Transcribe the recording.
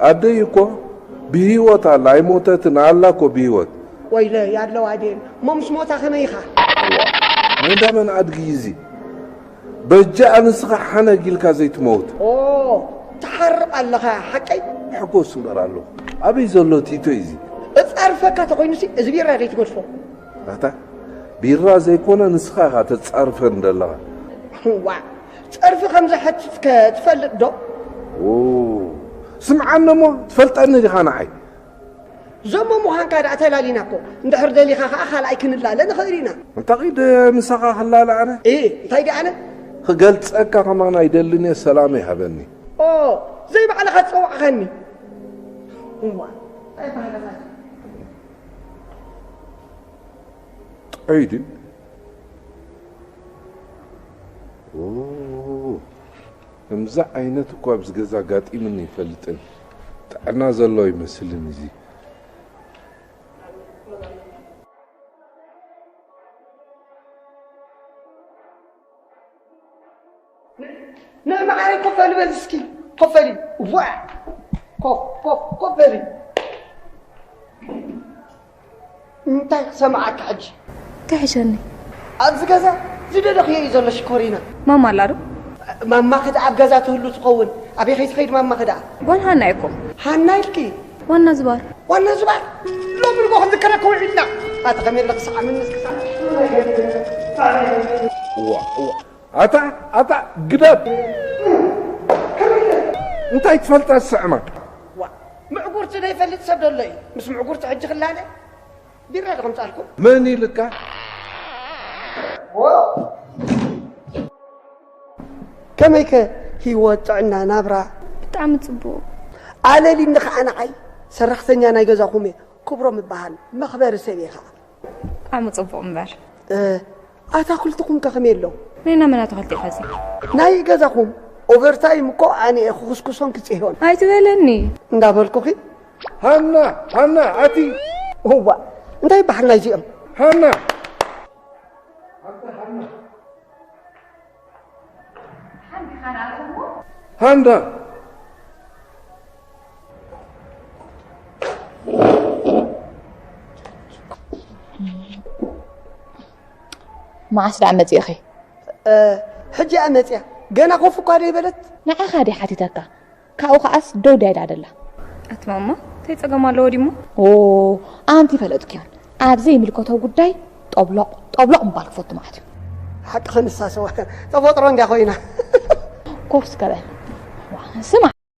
ኣደይ እኮ ብህይወት ኣላ፣ ኣይሞተትን፣ ኣላ እኮ ብህይወት። ወይለ ያለው አይደል ሞምስ ሞታ ከመይኻ ናይ እንዳመን ኣድጊ እዚ? በጃ ኣንስኻ ሓነግ ኢልካ ዘይትመውት። ኦ ትሓርቕ ኣለኻ ሓቀይ። ሕጎስ እምበር ኣለኹ። ኣበይ ዘሎ ቲቶ እዚ? እጻርፈካ ተኾይኑሲ እዚ ቢራ ዘይትገድፎ። ኣታ ቢራ ዘይኮነ ንስኻ ኢኻ ተጻርፈን ዘለኻ። ዋ ጸርፊ ከም ዘሐትትከ ትፈልጥ ዶ? ኦ ስምዓኒ እሞ ትፈልጠኒ ዲኻ ንዓይ? ዞሞ ምዃንካ ደኣ ተላሊና እኮ። እንድሕር ደሊኻ ኸዓ ካልኣይ ክንላለ ንኽእል ኢና። እንታይ ኺድ ምሳኻ ክላለ ኣነ? እ እንታይ ደኣ ኣነ? ክገልጸካ ከማን ኣይደልን እየ፣ ሰላም ይሃበኒ። ኦ ዘይባዕልኻ ትጸውዕኻኒ። እዋ እንታይ ባህለኻ? ጥዑይ ድዩ? ኦ፣ ከምዚ ዓይነት እኮ ኣብዚ ገዛ ኣጋጢሙኒ ኣይፈልጥን። ጥዕና ዘለዎ ይመስልን እዚ። ንመዓረይ ኮፍ በል በል እስኪ ኮፍ በሊ። ዋ ኮፍ ኮፍ ኮፍ በሊ። እንታይ ክሰምዓካ ሕጂ? እንታይ ሕሸኒ? ኣብዚ ገዛ ዝደለኽዮ እዩ ዘሎ ሽኮሪና። ማማ ኣላ ዶ? ማማኺ ደኣ ኣብ ገዛ ትህሉ ትኸውን። ኣበይ ከይትኸይድ ማማኺ ደኣ? ጓል ሃናይ እኮ። ሃና ኢልኪ? ዋና ዝባር። ዋና ዝባር? ሎሚ ንጎ ክንዝከረካ ውዒልና። ኣቲ ከመይ ኣለኺ ሰዓምኒ እስኪ ሰዓምኒ። እዋ እዋ ኣታ ኣታ ግደፍ እንታይ ትፈልጣ ዝስዕማ ምዕጉርቲ ዘይፈልጥ ሰብ ደሎ እዩ ምስ ምዕጉርቲ ሕጂ ክላለ ቢራ ዶ ከምፃልኩም መን ኢልካ ከመይከ ህይወት ጥዕና ናብራ ብጣዕሚ ፅቡቅ ኣለሊኒ ከዓ ንዓይ ሰራሕተኛ ናይ ገዛኹም እየ ክብሮም እበሃል መኽበሪ ሰብ እየ ከዓ ብጣዕሚ ፅቡቕ እምበር። ኣታክልትኹም ከ ከመይ ኣሎ? ናይ ናመን ኣታክልቲ ኢኻ እዚ? ናይ ገዛኹም ኦቨርታይም እኮ ኣነ እየ ክኹስኩሶን ክፅህዮን። ኣይትበለኒ። እንዳበልኩኺ። ሃና ሃና ኣቲ። እዋ እንታይ ይበሃል ናይዚኦም? ሃና ሃንዳ መዓስ ደኣ መፂእኺ? ሕጂ እያ መፂኣ። ገና ኮፍ እኳ ደይበለት። ንዓኻ ድያ ሓቲተካ? ካብኡ ከዓስ ደው ድያ ኢላ ደላ። ኣቲ ማማ እንታይ ፀገም ኣለዎ ድሞ? ኦ ኣንቲ ፈለጥክዮን ኣብ ዘይምልከቶ ጉዳይ ጠብሎቕ ጠብሎቕ ምባል ክፈቱ ማለት እዩ። ሓቅኺ ንሳሰዋ ተፈጥሮ እንድያ ኮይና። ኮፍ እስከ በል ስማዕ